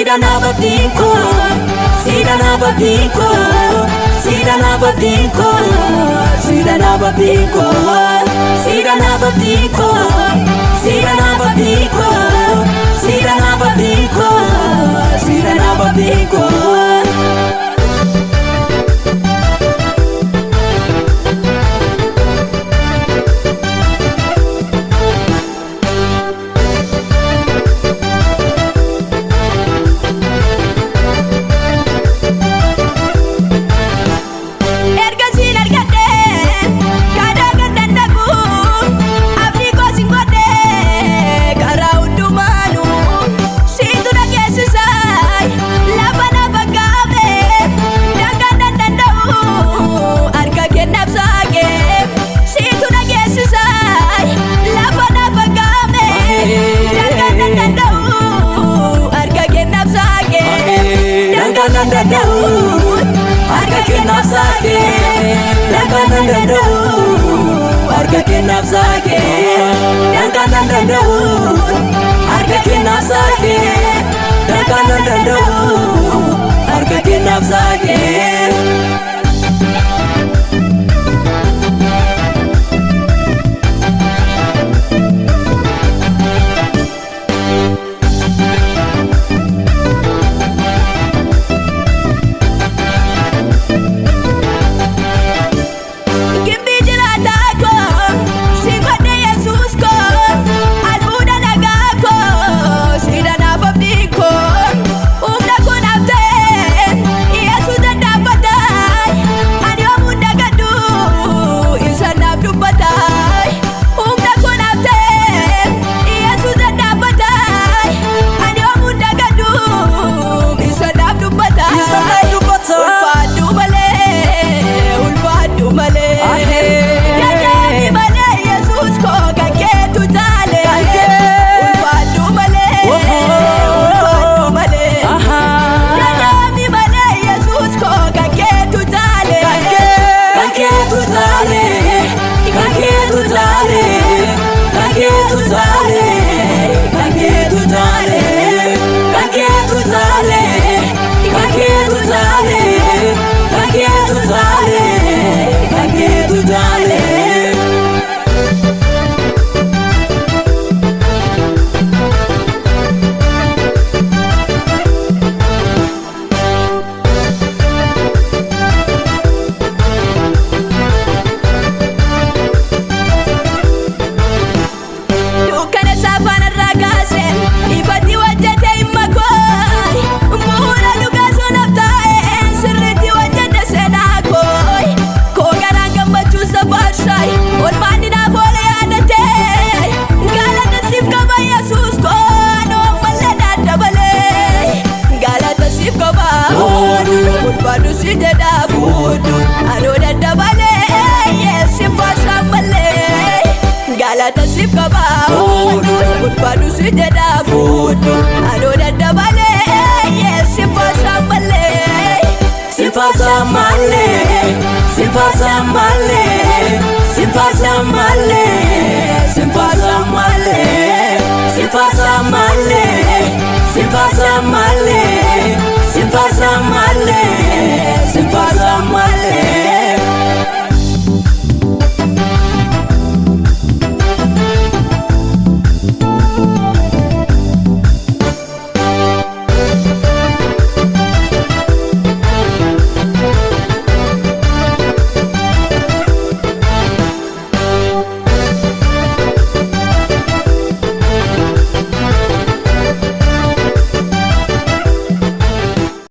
Siidanaaf abdiin koo, siidanaaf abdiin koo, siidanaaf abdiin koo, siidanaaf abdiin koo, siidanaaf abdiin koo, siidanaaf abdiin koo, siidanaaf abdiin koo, siidanaaf abdiin koo. Ergasiin argadhee kadaa kan danda'u abdii koosin godhee karaa hundumaanu siitu dhageessisaa lafa nafa kaa'ame dangaan danda'u harka kennaaf saaqee siitu dhageessisaa lafa nafa kaa'ame dangaan danda'u harka kennaaf saaqee Dangaan danda'u harka kennaaf saaqee, dangaan danda'u harka kennaaf saaqee, dangaan danda'u harka kennaaf saaqee, dangaan danda'u harka kennaaf saaqee. Gimbii jiraataa koo si godhe Yesuus koo albuuda nagaa koo si danaaf abdiin koo humna koo naaf ta'e Yesuus daddaafata ani yoomuu dagadhu isa naaf dubbata humna koo naaf ta'e Yesuus daddaafata ani yoomuu dagadhu isa naaf dubbata. Isa naaf dubbata. Ulfaadhu malee, ulfaadhu malee. Ahee. Jajjabi malee Yesuus koo kan keetu taale. Kan kee. Ulfaadhu malee, ulfaadhu malee. Jajjabi malee Yesuus koo kan keetu taale. Kan keetu taale, kan keetu taale, kan keetu taale, kan keetu taale, kan keetu taale, kan keetu taale, kan keetu taale, kan keetu taale. Dukkana saafaan irraa kaase ifatti hojjete himma koo bu'uura dhugaa sunaaf taa'e sirriitti hojjete seenaa koo koo garaan gammachuu safaarsaay olmaanni naaf oole yaadate galata siif qaba Yesuus koo anoo ammallee daddabalee galata siif qaba ulfaadhu si jedhaa fuudhu anoo daddabalee yeessi faarsaa malee. Galata siif qaba ulfaadhu si jedhaa fuudhu anoo daddabalee yeessi faarsaa malee. Sifaasa malee, sifaasa malee, sifaasa malee,